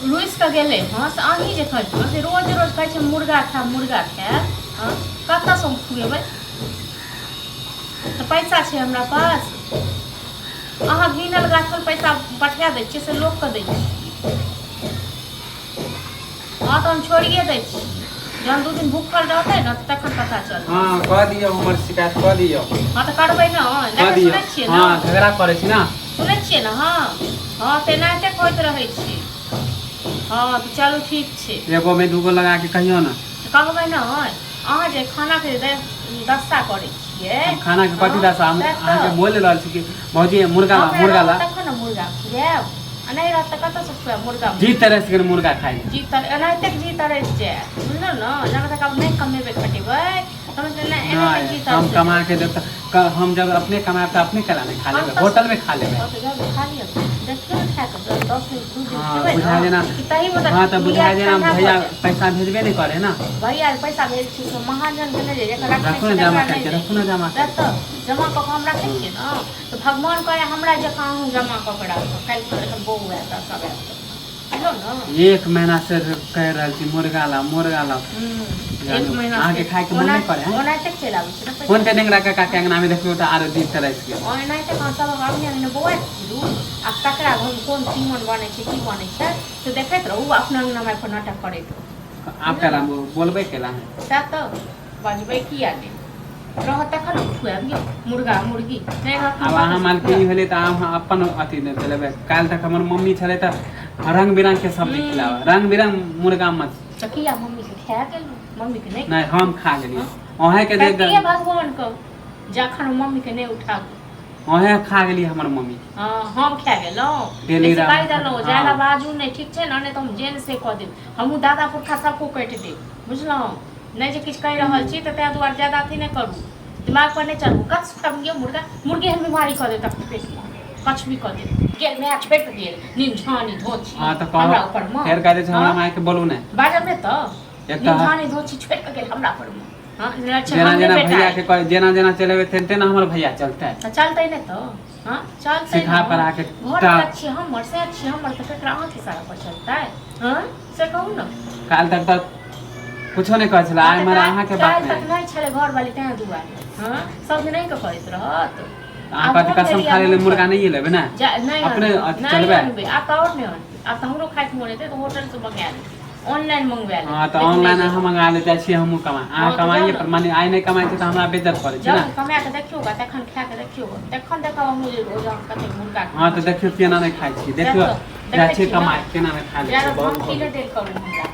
रुसि कऽ गेलै हँ से अहीं जे कहै छियै से रोज रोज कहै छै मुर्गा खायब मुर्गा खायब। हँ, कतऽसँ हम खुएबै? तऽ पैसा छै हमरा पास? अहाँ गिनल गाथल पैसा पठा दै छियै से लोकके दै छियै। हँ, तऽ हम छोड़िए दै छी, जहन 2 दिन भूखल रहतै ने तऽ तखन पता चलतै। हँ, कऽ दियौ, हमर शिकायत कऽ दियौ। हँ, तऽ करबै ने। कऽ देखै दियौ। सुनै छियै ने? हँ, झगड़ा करै छी ने। सुनै छियै ने? हँ हँ, तेनाहिते कहैत रहै छी। हँ, तऽ चलू, ठीक छै। एगो में दूगो लगा के कहियौ ने। तऽ कहबै ने, अहाँ जे खानाके जे दशा करै छियै। हम खाना के कथी हँ, दशा? हम सएह अहाँके तऽ बोल रहल छी कि भौजी, मुर्गा ला। हमरा मुर्गा रहत ला। तखन ने मुर्गा खुआएब, आ नहि रहत तऽ कतऽसँ खुआएब मुर्गा? जी तरस गेल मुर्गा खाइ लए। जी तर एनाहिते जी तरसि जायत, बुझलहुँ ने? जब तक आब नहि कमेबै खटेबै तब तक एनाहिते नहि जी हम तरसि कमा जायत। के देब तऽ हम जब अपने कमायब तऽ अपने केला नहि खा हम लेबै? तऽ होटल में खा लेबै। हँ, तऽ जाउ ने, खा लिअ, देखियौ ने, खा कऽ 10 दिन 2 दिन हँ, खेबै बुझाय ने जेना कि तहीमे तऽ हँ, तऽ मियाज बुझाय जेना ठण्डा भऽ भैया जायत। पैसा भेजबे नहि करे ने। भैया पैसा भेज छी से महाजनके नहि जाइ, जकरा रखने रखू छी ने जमा तकरा नहि करके जाइ। रखू ने जमा सएह करके। तऽ जमा कऽ कऽ हम रखै हूँ छियै ने, तऽ भगवान करे हमरा जकाँ अहूँ जमा कऽ कऽ राखब। काल्हि खुना जखन बौह आयत आ सब आयत, बुझलहुँ ने? एक महीना से कहि रहल छी, मुर्गा ला, मुर्गा ला। एक महीना अहाँके से खायके मन ओना नहि करे है? ओनाहिते चलि आबै छै ने कोन पैसा। पे नेंगरा काका के अंगना में देखियौ तऽ आरो जीभ तरसि गेल। ओनाहिते अहाँ सब अंगने अंगने बौआइत फिरू आ ककरा घरमे कोन तीमन बनै छै, की बनै छै, से देखैत रहू आ अपना अंगनामे आबि कऽ नाटक करैत रहू। आब बुझलहुँ केला ने? बोलबै केला है? सएह तऽ बजबै किया नहि? रहत तखन ने खुआएब यौ मुर्गा मुर्गी, नहि रहत आब अहाँ कतऽसँ मालकिनी खुआएब? भेलै तऽ अहाँ अपन अथी नहि चलेबै। काल्हि तक हमर मम्मी छलै तऽ रंग बिरंग के सब्जी खिलाबै, रंग बिरंग मुर्गा मछ। तऽ किया मम्मीके खा गेलहुँ? मम्मीके नहि? नहि, हम खा गेलियै अहेँ के देख। कहिए भगवानके जखन मम्मीके नहि उठाबू। अहेँ खा गेलियै हमर मम्मी। हँ, हम खा गेलहुँ? डेली बेसी कहि देलहुँ, ज्यादा बाजू नहि, ठीक छै ने? नहि तऽ हम जेन से कऽ देब, हमहूँ दादा पुरखा सबको काटि देब, बुझलहुँ नहि? जे किछु कहि रहल छी तऽ ताहि दुआरे ज्यादा अथी नहि करू, दिमाग पर नहि चढ़ू। कच खाबियौ मुर्गा मुर्गी, एहन बीमारी कऽ देत अपने पेटमे, कछ भी कऽ देत। गेल माय छोड़ि कऽ गेल निमझानी धोची। हँ, तऽ हमरा कह ऊपर मे फेर कह दै छै हमरा हँ मायके बोलू नहि। बाजब नहि तऽ एक तऽ निमझानी धोची छोड़ि कऽ गेल हमरा पर मे। हँ, नहि छै, जेना हमरे जेना बेटा भैया अइ। के कह, जेना जेना चलेबै तेना तेना हमर भैया चलतै। तऽ चलतै नहि तऽ? हँ, चलतै सिखा ने। पढ़ा के घर वला छियै हमर, से छियै हमर, तऽ ककरा अहाँके इशारा पर चलतै? हँ, से कहू ने। काल्हि तक तऽ कुछो नहि कहै छलै, हँ, आइ तऽ हमर अहाँके बात काल्हि नहि। तक नहि छलै घरवाली तेँ दुआरे। हँ, सब दिन अहीँके करैत रहत। अहाँ आब कथी हम कसम भेलियै खा लेले हम मुर्गा नहि लेबै ने? नहि अपने अनबै, अथी नहि चलबै। अनबै आब तऽ, आओर नहि अनबै आब तऽ। हमरो खायके मोन हेतै तऽ होटलसँ मंगा लेबै, ऑनलाइन मंगवा लेबै। हँ, तऽ लेकिन नहि ऑनलाइन अहाँ जेबै। मंगा ले, जाइ छियै हमहूँ कमा। अहाँ हँ, तऽ जाउ कमाइए ने। पर माने आइ नहि कमाइ छै तऽ हमरा बेज्जत करै छै जाउ ने। ने, कमा कऽ देखियौ गा, तखन खा कऽ देखियौ गा, तखन देखब हमहूँ जे रोज अहाँ कतेक मुर्गा हँ, तऽ माछ देखियौ खाइ केना नहि छियै। खाइ छी। सएह देखियौ, तऽ जाइ देखै छियै छी ने। कमाइ, केना नहि खा लै ज्यादा छियै बहुत धमकी नहि देल करू हमरा।